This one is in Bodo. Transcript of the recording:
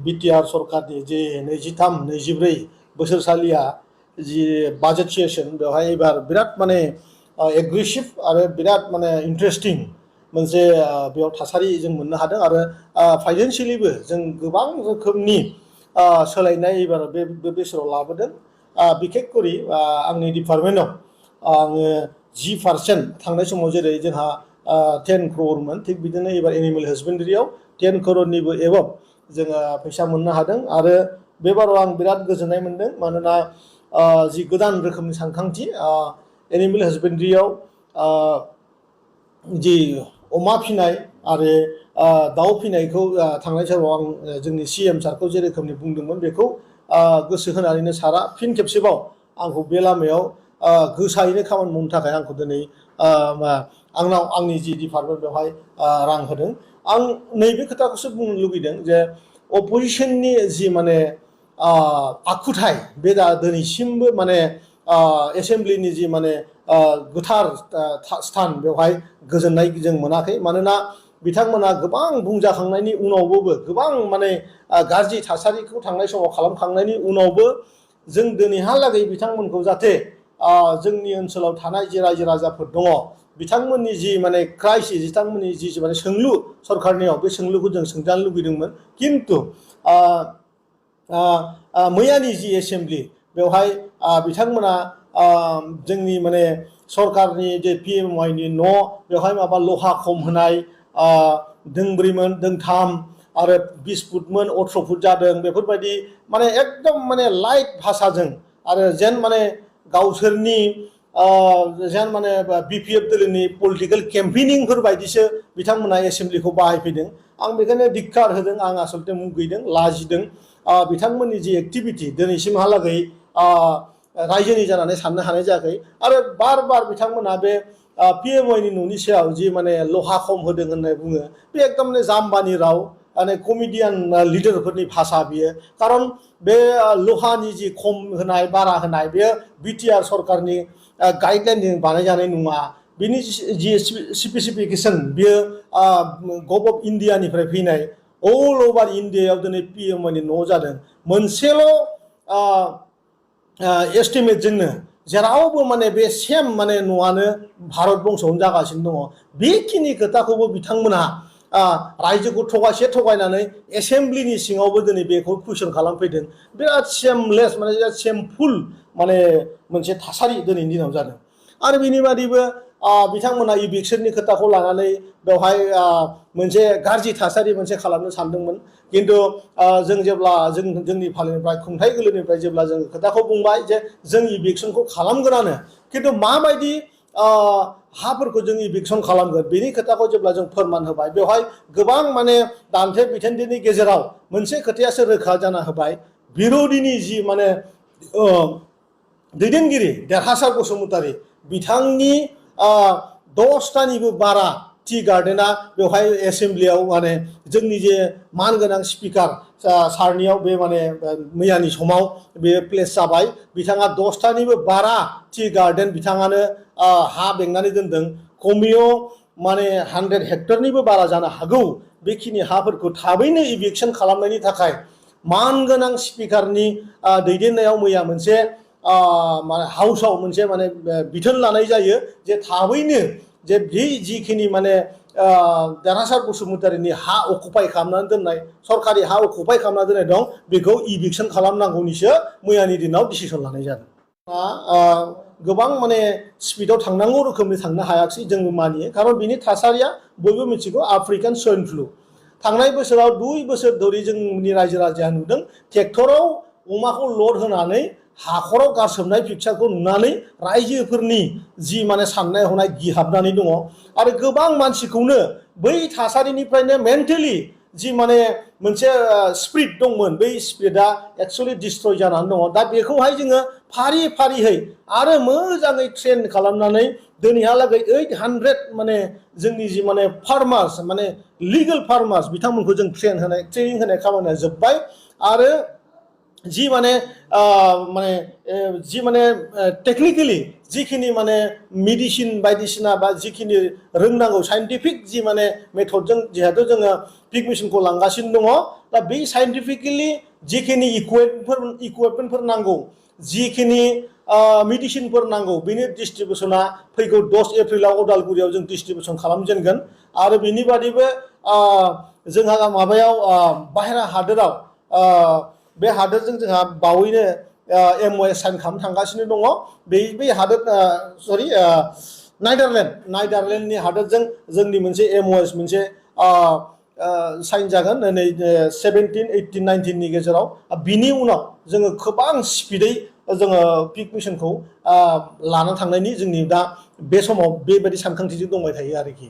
बिटिआर सरकारनि जे 23-24 बोसोरसालिया जि बाजेट सेसन बेवहाय एबार बिराद माने एग्रेसिभ आरो बिराद माने इन्टारेस्टिं मोनसे बेयाव थासारि जों मोननो हादों आरो फाइनान्सियेलिबो जों गोबां रोखोमनि सोलायनाय एबार बे बोसोराव लाबोदों। बिखेखकरि आंनि डिपार्टमेन्टआव आङो 10% थांनाय समाव जेरै जोंहा 10 crore थिग बिदिनो एबार एनिमेल हासबेन्ड्रियाव 10 crore एबभ जोङो फैसा मोननो हादों आरो बे बाराव आं बिराद गोजोननाय मोनदों मानोना जि गोदान रोखोमनि सानखांथि एनिमेल हासबेन्ड्रियाव जि अमा फिनाय आरो दाउ फिनायखौ थांनाय समाव आं जोंनि CM सारखौ जे रोखोमनि बुंदोंमोन बेखौ गोसो होनानैनो सारा फिन खेबसेबाव आंखौ बे लामायाव गोसायैनो खामानि मावनो थाखाय आंखौ दिनै आंनाव आंनि जि डिपार्टमेन्ट बेवहाय रां होदों। आं नैबे खोथाखौसो बुंनो लुगैदों जे अपोजिशननि जि माने आखुथाय बे दिनैसिमबो माने एसेम्ब्लिनि जि माने गोथार स्थान बेवहाय गोजोननाय जों मोनाखै मानोना बिथांमोना गोबां बुंजाखांनायनि उनावबो गोबां माने गाज्रि थासारिखौ थांनाय समाव खालामखांनायनि उनावबो जों दिनैहालागै बिथांमोनखौ जाहाथे जोंनि ओनसोलाव थानाय जे रायजो राजाफोर दङ बिथांमोननि जि माने क्राइसिस बिथांमोननि जि माने सोंलु सरकारनियाव बे सोंलुखौ जों सोंजानो लुगैदोंमोन खिन्थु मैयानि जि एसेम्ब्लि बेवहाय बिथांमोना जोंनि माने सरकारनि जे PMYनि न' बेवहाय माबा लहा खम होनाय दोंब्रैमोन दोंथाम आरो 20 फुटमोन 18 फुट जादों बेफोरबायदि माने एकदम माने लाइट भाषाजों आरो जेन माने गावसोरनि जेन माने BPF दोलोनि पलिटिकेल केम्पेनिंफोर बायदिसो बिथांमोना एसेम्ब्लिखौ बाहायफैदों। आं बेखायनो धिक्कार होदों आं आसलते मुगैदों लाजिदों बिथांमोननि जि एक्टिभिटि दिनैसिमहालागै रायजोनि जानानै साननो हानाय जायाखै आरो बार बार बिथांमोना बे PMYनि न'नि सायाव जि माने लहा खम होदों होननानै बुङो बे एकदम जाम्बानि राव माने कमेडियान लिडारफोरनि भाषा बियो खारन बे लहानि जि खम होनाय बारा होनाय बेयो बिटिआर सरकारनि गाइडलाइनजों बानायजानाय नङा बिनि जि स्पेसिफिकेसन बियो गभ अफ इन्डियानिफ्राय फैनाय अल अभार इन्डियायाव दिनै PMYनि न' जादों मोनसेल' एस्टिमेटजोंनो जेरावबो माने बे सेम माने न'आनो भारत बंसआवनो जागासिनो दङ बेखिनि खोथाखौबो बिथांमोनहा रायजोखौ थगायनानै एसेम्ब्लिनि सिङावबो दिनै बेखौ कुइसन खालामफैदों बिराद सेमलेस माने बिराद सेमफुल माने मोनसे थासारि दिनैनि दिनाव जादों। आरो बिनि बादैबो बिथांमोना इभिक्सननि खोथाखौ लानानै बेवहाय मोनसे गाज्रि थासारि मोनसे खालामनो सानदोंमोन खिन्थु जों जेब्ला जोंनि फालिनिफ्राय खुंथाइ गोलोनिफ्राय जेब्ला जों खोथाखौ बुंबाय जे जों इभिक्सनखौ खालामगोनानो खिन्थु माबायदि हाफोरखौ जों इभिक्सन खालामगोन बेनि खोथाखौ जेब्ला जों फोरमान होबाय बेवहाय गोबां माने दान्थे बिथान्थेनि गेजेराव मोनसे खोथायासो रोखा जाना होबाय बिर'धिनि जि माने दैदेनगिरि देरहासार बसुमतारी बिथांनि 10टानिबो बारा टि गार्डेना बेवहाय एसेम्ब्लियाव माने जोंनि जे मानगोनां स्पिकार सारनियाव बे माने मैयानि समाव बे प्लेस जाबाय बिथाङा 10टानिबो बारा टि गार्डेन बिथाङानो हा बेंनानै दोनदों खमियाव माने 100 हेक्टरनिबो बारा जानो हागौ बेखिनि हाफोरखौ थाबैनो इभिक्सन खालामनायनि थाखाय मानगोनां स्पिकारनि दैदेननायाव मैया मोनसे माने हाउसाव मोनसे माने बिथोन लानाय जायो जे थाबैनो जे बे जिखिनि माने देरहासार बसुमतारीनि हा अकुपाइ खालामनानै दोननाय सरकारि हा अकुपाइ खालामनानै दोननाय दं बेखौ इभिक्सन खालामनांगौनिसो मैयानि दिनाव डिसिसन लानाय जादों। गोबां माने स्पिडआव थांनांगौ रोखोमनि थांनो हायाखै जोंबो मानियो खारन बिनि थासारिया बयबो मिथिगौ आफ्रिकान स्वाइन फ्लु थांनाय बोसोराव 2 बोसोर धरि जोंनि रायजो राजाया नुदों ट्रेक्टराव अमाखौ लड होनानै हाखराव गारसोमनाय पिक्चारखौ नुनानै रायजोफोरनि जि माने साननाय हनाय गिहाबनानै दङ आरो गोबां मानसिखौनो बै थासारिनिफ्रायनो मेन्टेलि जि माने मोनसे स्पिरिट दंमोन बै स्पिरिटआ एक्चुअलि डिस्ट्रय जानानै दङ दा बेखौहाय जोङो फारि फारियै आरो मोजाङै ट्रेन खालामनानै दिनैहालागै 800 माने जोंनि जि माने फार्मार्स माने लिगेल फार्मार्स बिथांमोनखौ जों ट्रेनिं होनाय खामानिया जोब्बाय आरो जि माने टेक्निकेलि जिखिनि माने मेडिसिन बायदिसिना बा जिखिनि रोंनांगौ साइन्टिफिक जि माने मेथडजों जिहेतु जोङो पिग मेसिनखौ लांगासिनो दङ दा बे साइन्टिफिकेलि जिखिनि इकुइपमेन्टफोर नांगौ जिखिनि मेडिसिनफोर नांगौ बेनि डिस्ट्रिबिउसना फैगौ 10 एप्रिलाव उदालगुरियाव जों डिस्ट्रिबिउसन खालामजेनगोन आरो बिनि बादैबो जोंहा माबायाव बाहेरा हादोराव बे हादोरजों जोंहा बावैनो MOU साइन खालामनो थांगासिनो दङ बे हादोर सरि नाइडारलेण्डनि हादोरजों जोंनि मोनसे MOU मोनसे साइन जागोन नै 17, 18, 19 नि गेजेराव बिनि उनाव जोङो गोबां स्पिडै जोङो पिक मिशनखौ लानानै थांनायनि जोंनि दा बे समाव बेबायदि सानखांथिजों दंबाय थायो आरोखि